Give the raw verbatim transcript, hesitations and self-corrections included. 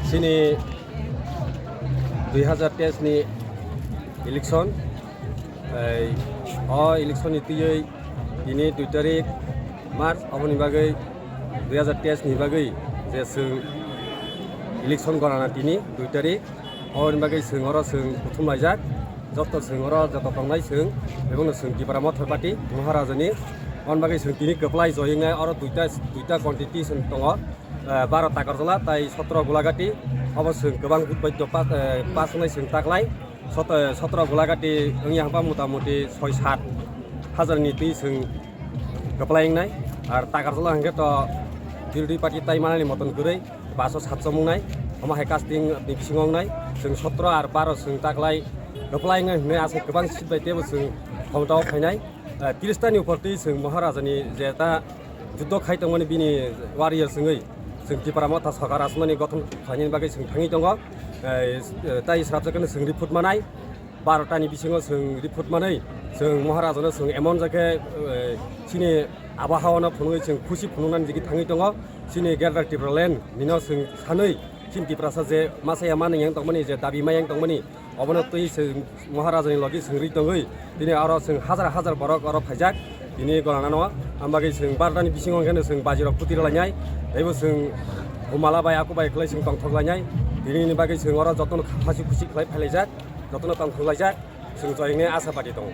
Chini dui hazar teis ni election, ei, o election ni twiwi tini dui tarik March, aboni bagwi dui hazar teis ni bagwi je chwng election gorana tini dui tarik, aboni bagwi chwng oro chwng kuthum laijak, joto chwng oro joto tongnai chwng, ebongno chwng Tipra Motha Party Maharajani, aboni bagwi chwng tini kwplai joyingnai oro duita, duita constituency tongo. Eh, baro Takarjala tai sotro Gulagati, obo chwng kwbang vote bai pass, eh, pass wngnai chwng taklai. Sot-, eh, sotro Gulagati wngya hwnba mota moti soi sat hajar ni twi chwng kwplai wngnai. Ar Takarjala hwnkhe to birodhi party tai manani moton kwrwi paso satso wngnai. Omo hai casting ni bisingo wngnai. Chwng sotro ar baro chwng taklai kwplai wngnai hwnwi aswk kwbang seat bai teibo chwng khomotao phainai. Eh, tris ta ni upor twi chwng Maharajani je ta juddo khai tongmani bini warrior chwngwi chwng Tipra Motha Sarkar aswknani gothon khlainani bagwi chwng thangwi tongo. Eh, tai srapsa kheno chwng report manai, baro ta ni bisingo chwng report manwi chwng Maharajano chwng emon jakhe, eh, chini abahawano phunugwi chwng khusi phunuknani jigwi thangwi tongo. Chini Greater Tipraland nino chwng sanwi chini Tiprasa je masa ya mani yang tongmani, je dabi ma yang tongmani, obono twi chwng Maharajani logi chwng ri tongwi, tini oro chwng hajar hajar borok oro phaijak, tini gwnanano. Ang bagwi chwng barotani bisingo hwnkhe chwng bajirok phuti rwlainai, teibo chwng humala bai aku bai kwlai chwng tongthok lainai. Tini ni bagwi chwng oro jotono kha-, hasi khusi khlai phailaijak, jotono tongthok laijak, chwng joyingnai asa pati tongo.